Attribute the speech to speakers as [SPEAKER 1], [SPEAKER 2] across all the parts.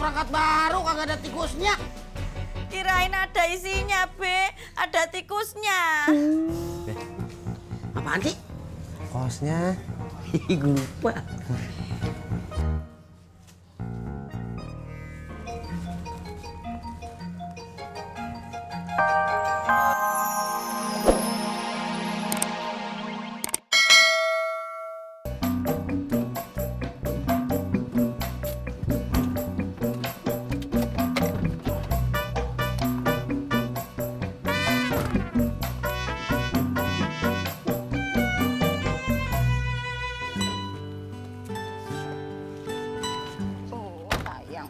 [SPEAKER 1] perangkat baru kagak ada tikusnya.
[SPEAKER 2] Kirain ada isinya, Be. Ada tikusnya.
[SPEAKER 1] Apaan sih?
[SPEAKER 3] Kosnya. Gue lupa.
[SPEAKER 2] Oh, sayang.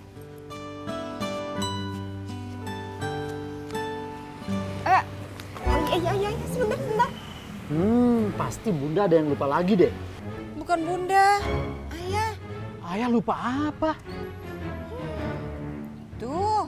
[SPEAKER 2] Iya, sebentar.
[SPEAKER 4] Pasti Bunda ada yang lupa lagi deh.
[SPEAKER 2] Bukan Bunda. Ayah.
[SPEAKER 4] Ayah lupa apa?
[SPEAKER 2] Tuh.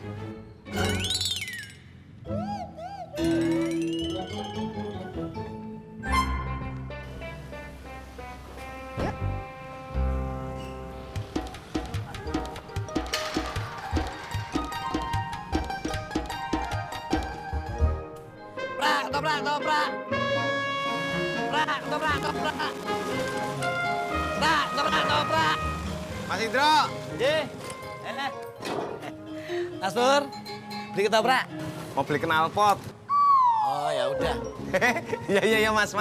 [SPEAKER 1] Prak, toprak, toprak. Prak, toprak, toprak. Prak, toprak, toprak.
[SPEAKER 3] Mas Indro.
[SPEAKER 1] Ji. Mas Pur, beli ketoprak.
[SPEAKER 3] Mau beli knalpot.
[SPEAKER 1] Oh, ya udah.
[SPEAKER 3] Iya mas.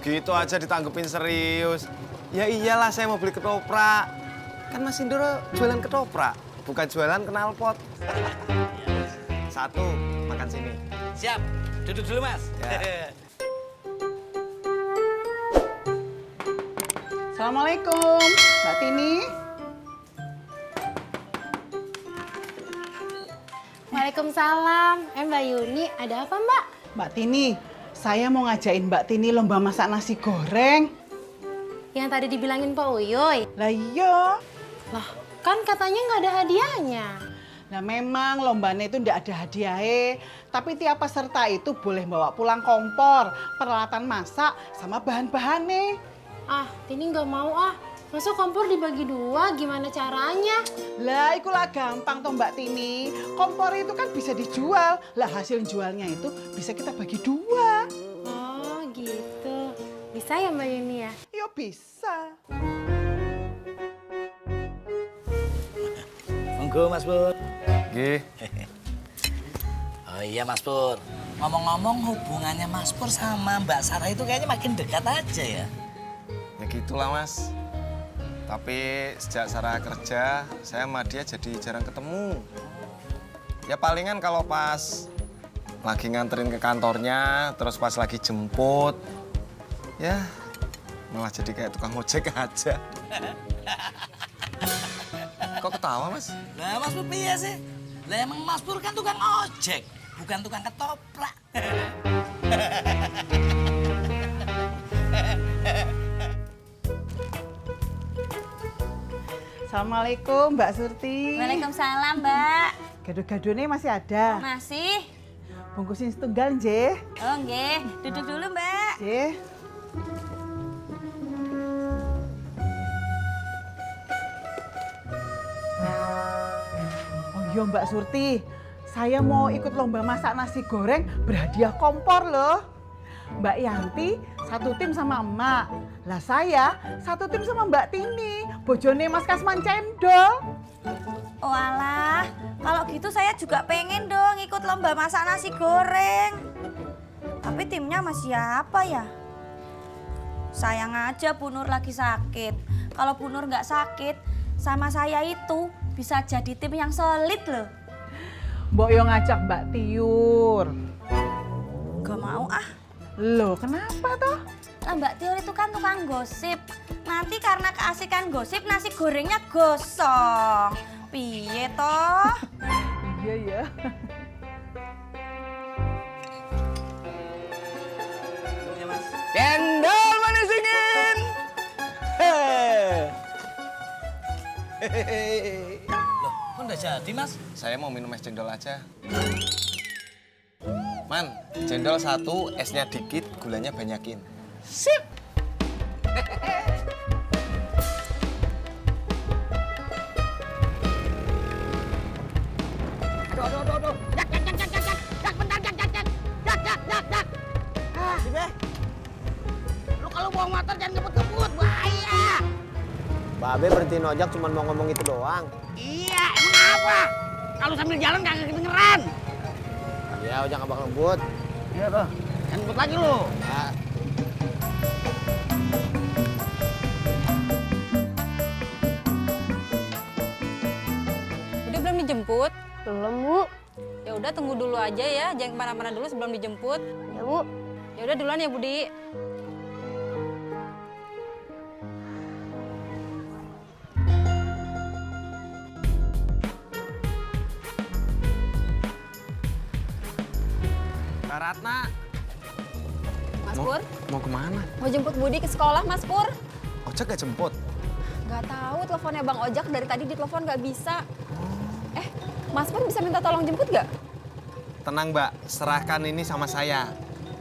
[SPEAKER 3] Gitu aja ditanggepin serius. Ya iyalah saya mau beli ketoprak. Kan Mas Indro jualan ketoprak, bukan jualan knalpot. Satu, makan sini.
[SPEAKER 1] Siap. Duduk dulu, Mas.
[SPEAKER 3] Ya.
[SPEAKER 5] Assalamualaikum, Mbak Tini.
[SPEAKER 6] Waalaikumsalam. Mbak Yuni, ada apa Mbak?
[SPEAKER 5] Mbak Tini, saya mau ngajain Mbak Tini lomba masak nasi goreng.
[SPEAKER 6] Yang tadi dibilangin Pak Uyoy.
[SPEAKER 5] Lah iya.
[SPEAKER 6] Lah, kan katanya nggak ada hadiahnya.
[SPEAKER 5] Nah memang lombanya itu ndak ada hadiahnya, tapi tiap peserta itu boleh bawa pulang kompor, peralatan masak, sama bahan-bahannya.
[SPEAKER 6] Ah, Tini nggak mau ah. Masa kompor dibagi dua, gimana caranya?
[SPEAKER 5] Lah ikulah gampang toh Mbak Tini. Kompor itu kan bisa dijual. Lah hasil jualnya itu bisa kita bagi dua.
[SPEAKER 6] Oh gitu. Bisa ya Mbak Yuni ya?
[SPEAKER 5] Yo bisa.
[SPEAKER 1] Monggo, Mas Pur.
[SPEAKER 3] Nggih.
[SPEAKER 1] Oh iya, Mas Pur. Ngomong-ngomong hubungannya Mas Pur sama Mbak Sarah itu kayaknya makin dekat aja ya.
[SPEAKER 3] Ya gitulah mas. Tapi sejak Sarah kerja, saya sama dia jadi jarang ketemu. Ya palingan kalau pas lagi nganterin ke kantornya, terus pas lagi jemput, ya malah jadi kayak tukang ojek aja. Kok ketawa mas?
[SPEAKER 1] Lah Mas Pur piye sih? Lah emang Mas Pur kan tukang ojek, bukan tukang ketoprak.
[SPEAKER 5] Assalamualaikum Mbak Surti.
[SPEAKER 2] Waalaikumsalam, Mbak.
[SPEAKER 5] Gado-gadonya masih ada.
[SPEAKER 2] Masih?
[SPEAKER 5] Bungkusin setunggal, Nje.
[SPEAKER 2] Oh, nggih. Duduk dulu, Mbak.
[SPEAKER 5] Nje. Oh iya Mbak Surti, saya mau ikut lomba masak nasi goreng berhadiah kompor loh. Mbak Yanti satu tim sama emak. Lah saya satu tim sama Mbak Tini, bojone Mas Kasman Cendol.
[SPEAKER 2] Oh alah, kalau gitu saya juga pengen dong ikut lomba masak nasi goreng. Tapi timnya sama siapa ya? Sayang aja Bu Nur lagi sakit. Kalau Bu Nur nggak sakit, sama saya itu bisa jadi tim yang solid loh.
[SPEAKER 5] Mbok yo ngajak Mbak Tiur.
[SPEAKER 2] Gak mau ah.
[SPEAKER 5] Loh, kenapa toh?
[SPEAKER 2] Lah Mbak Tiur itu kan tukang gosip. Nanti karena keasikan gosip nasi gorengnya gosong. Piye toh?
[SPEAKER 5] Iya ya.
[SPEAKER 1] Cendol manis dingin. Loh, kok udah jadi, Mas?
[SPEAKER 3] Saya mau minum es cendol aja. Man, cendol satu, esnya dikit, gulanya banyakin.
[SPEAKER 1] Sip.
[SPEAKER 7] Babe berhentiin ojek cuma mau ngomong itu doang.
[SPEAKER 8] Iya, emang apa? Kalau sambil jalan kagak kedengeran.
[SPEAKER 7] Iya, ojek abang ngebut.
[SPEAKER 8] Iya tuh, jangan ngebut lagi lu.
[SPEAKER 7] Ya.
[SPEAKER 9] Udah belum dijemput?
[SPEAKER 6] Belum, Bu.
[SPEAKER 9] Ya udah tunggu dulu aja ya, jangan kemana-mana dulu sebelum dijemput.
[SPEAKER 6] Ya, Bu.
[SPEAKER 9] Ya udah duluan ya Budi.
[SPEAKER 3] Kak Ratna,
[SPEAKER 9] Mas Pur,
[SPEAKER 3] mau kemana?
[SPEAKER 9] mau jemput Budi ke sekolah Mas Pur?
[SPEAKER 3] Ojek gak jemput?
[SPEAKER 9] Gak tahu teleponnya Bang Ojak dari tadi ditelepon gak bisa. Mas Pur bisa minta tolong jemput gak?
[SPEAKER 3] Tenang Mbak, serahkan ini sama saya.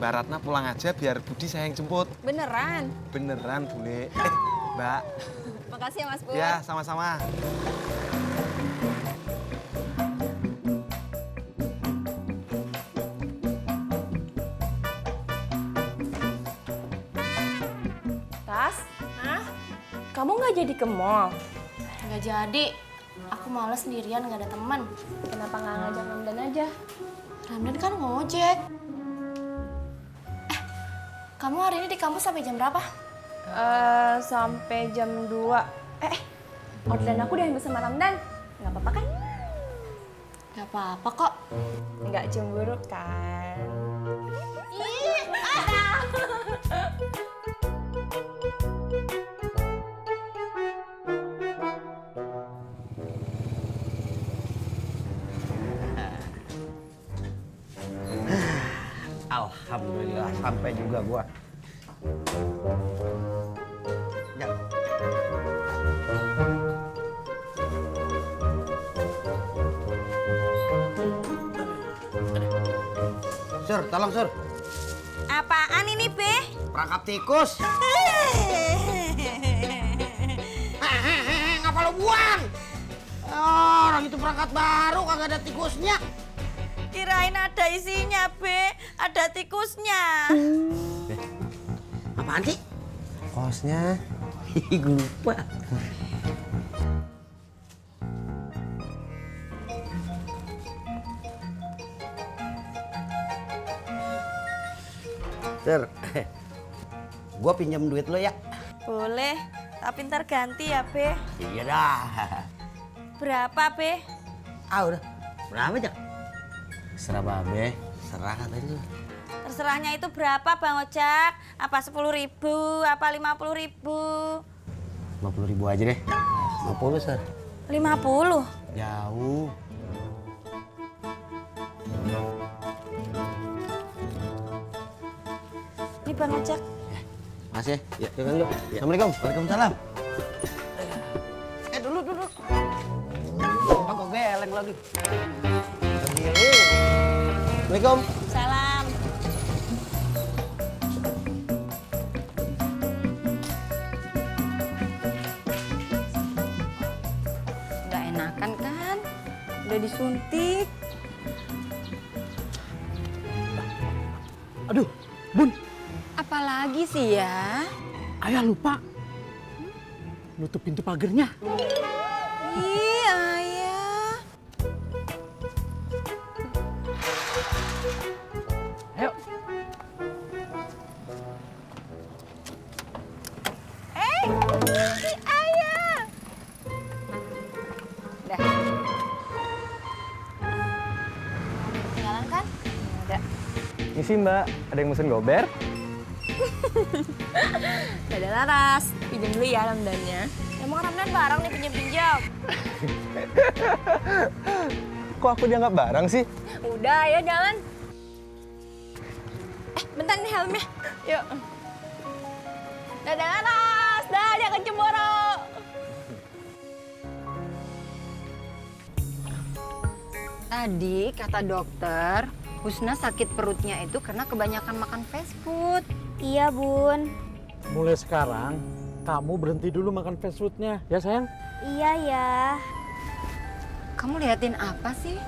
[SPEAKER 3] Mbak Ratna pulang aja biar Budi saya yang jemput.
[SPEAKER 9] Beneran?
[SPEAKER 3] Beneran, Bule. Mbak.
[SPEAKER 9] Makasih ya Mas Pur.
[SPEAKER 3] Ya, sama-sama.
[SPEAKER 10] Tas, kamu nggak jadi ke mall?
[SPEAKER 6] Nggak jadi. Aku malas sendirian, nggak ada teman.
[SPEAKER 10] Kenapa nggak ngajak Ramdan aja?
[SPEAKER 6] Ramdan kan ngojek. Kamu hari ini di kampus sampai jam berapa?
[SPEAKER 10] Sampai jam 2. Orderan aku udah ambil sama Ramdan. Nggak apa-apa kan?
[SPEAKER 6] Gak apa-apa kok.
[SPEAKER 10] Nggak cemburu kan?
[SPEAKER 8] Alhamdulillah sampai juga gua. Ya. Sur, tolong Sur.
[SPEAKER 2] Apaan ini, Be?
[SPEAKER 8] Perangkap tikus. Ngapa lo buang? Orang itu perangkat baru kagak ada tikusnya.
[SPEAKER 2] Kirain ada isinya, Be. Ada tikusnya.
[SPEAKER 8] Apaan sih?
[SPEAKER 7] Kosnya.
[SPEAKER 8] Gue lupa. Sur, gua pinjam duit lo ya.
[SPEAKER 2] Boleh, tapi ntar ganti ya, Be.
[SPEAKER 8] Iya dah.
[SPEAKER 2] Berapa, Be?
[SPEAKER 8] Udah. Berapa, Jak?
[SPEAKER 7] Serah Babe.
[SPEAKER 8] Serah katanya.
[SPEAKER 2] Terserahnya itu berapa, Bang Ojak? Apa 10.000, apa 50.000?
[SPEAKER 7] 50.000 aja deh.
[SPEAKER 8] 50, Sur.
[SPEAKER 2] 50?
[SPEAKER 7] Jauh.
[SPEAKER 2] Ini Bang Ojak.
[SPEAKER 7] Makasih ya. Ya kan, yuk. Assalamualaikum.
[SPEAKER 8] Waalaikumsalam. Dulu. Kok geleng lagi. Berdiri.
[SPEAKER 7] Assalamualaikum.
[SPEAKER 2] Salam.
[SPEAKER 9] Nggak enakan kan? Udah disuntik.
[SPEAKER 4] Aduh, Bun,
[SPEAKER 9] Apalagi sih ya?
[SPEAKER 4] ayah lupa. Nutup pintu pagernya.
[SPEAKER 9] Ih, ayah.
[SPEAKER 4] Ayo.
[SPEAKER 9] Ayah. Dah.
[SPEAKER 6] Ketinggalan kan?
[SPEAKER 9] Ada.
[SPEAKER 7] Misi Mbak, ada yang mesen gober?
[SPEAKER 10] Dadah Laras, pinjam dulu ya Ramdannya.
[SPEAKER 6] Emang Ramdan bareng nih pinjam-pinjam.
[SPEAKER 7] Kok aku dianggap barang sih?
[SPEAKER 10] Udah, ya jalan. Bentar nih helmnya. Yuk. Dadah Laras, dah jangan cemburu.
[SPEAKER 9] Tadi kata dokter, Husna sakit perutnya itu karena kebanyakan makan fast food.
[SPEAKER 2] Iya, Bun.
[SPEAKER 4] Mulai sekarang, kamu berhenti dulu makan fast foodnya. Ya sayang?
[SPEAKER 2] Iya, ya.
[SPEAKER 9] Kamu liatin apa sih?